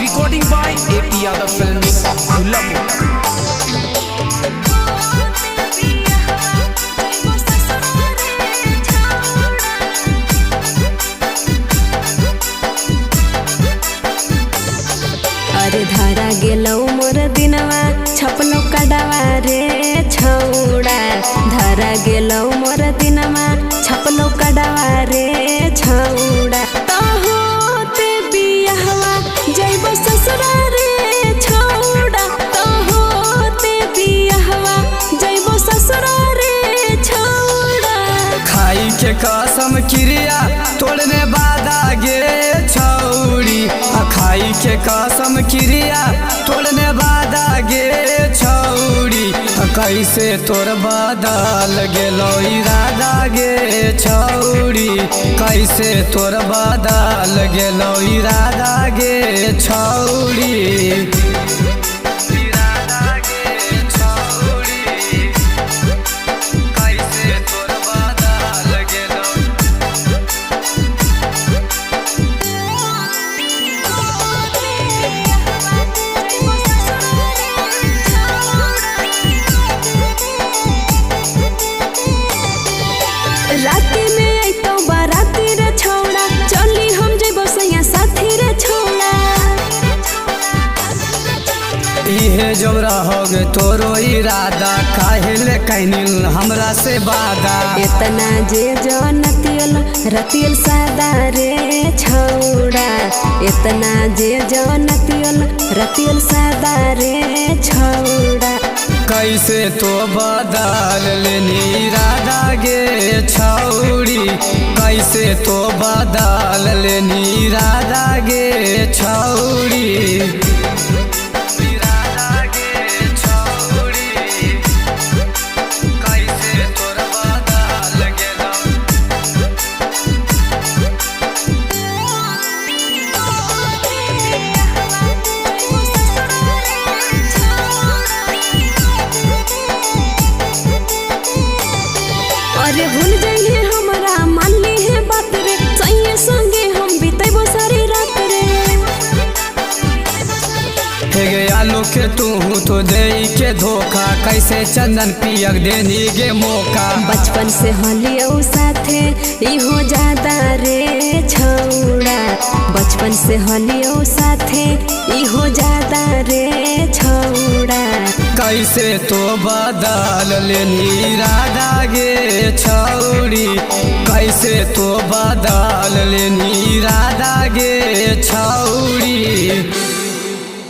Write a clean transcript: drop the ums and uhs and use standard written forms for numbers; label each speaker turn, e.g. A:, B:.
A: Recording by AP Yadav Films, Gulab.
B: अरे धारा गेलौ मोर दिनवा छपलौ कडावा रे छौड़ा। धारा गेलौ मोर दिनवा छपलौ कडावा रे छौड़ा। त होते बियाहवा जइबो ससुरा रे छौड़ा। त होते बियाहवा जइबो ससुरा रे छौड़ा।
C: खाई के कसम क्रिया तोड़ने बादा गे छौड़ी। आ खाई के कसम क्रिया तोड़ने बादा गे छौड़ी। आ कैसे तोर बदल गेलो इरादा गे छौड़ी। कैसे तोर बदल गेलो इरादा गे छौड़ी। इरादा गे छौड़ी। कैसे तोर बदल गेलो।
B: राति में अइतौ बाराती रे छौड़ा। चली हम जइबो सैया साथी रे छौड़ा।
C: इहे जब रहोगे तोरो इरादा काहे ले कैनिल हमरा से वादा।
B: इतना जे जनतियल रतियल सादा रे छौड़ा। इतना जे जनतियल रतियल सादा रे छौड़ा।
C: कैसे तो बदल लेनी इरादा गे छौड़ी। कैसे तो बदल लेनी इरादा गे छौड़ी। इरादा गे छौड़ी। कैसे तोर बदल गेलो।
B: अरे भूल जाइए हमरा मान ली है बात रे। सैये संगे हम बितेबो सारी रात रे।
C: हे गे आलू के तू तो दे के धोखा कैसे चंदन पियक देनी गे मौका।
B: बचपन से हलियौ साथे इहो ज्यादा रे छौड़ा। बचपन से हलियौ साथे इहो ज्यादा रे छौड़ा।
C: कैसे तो बदल लेनी इरादा गे छौड़ी। कैसे तो बदल लेनी इरादा गे छौड़ी।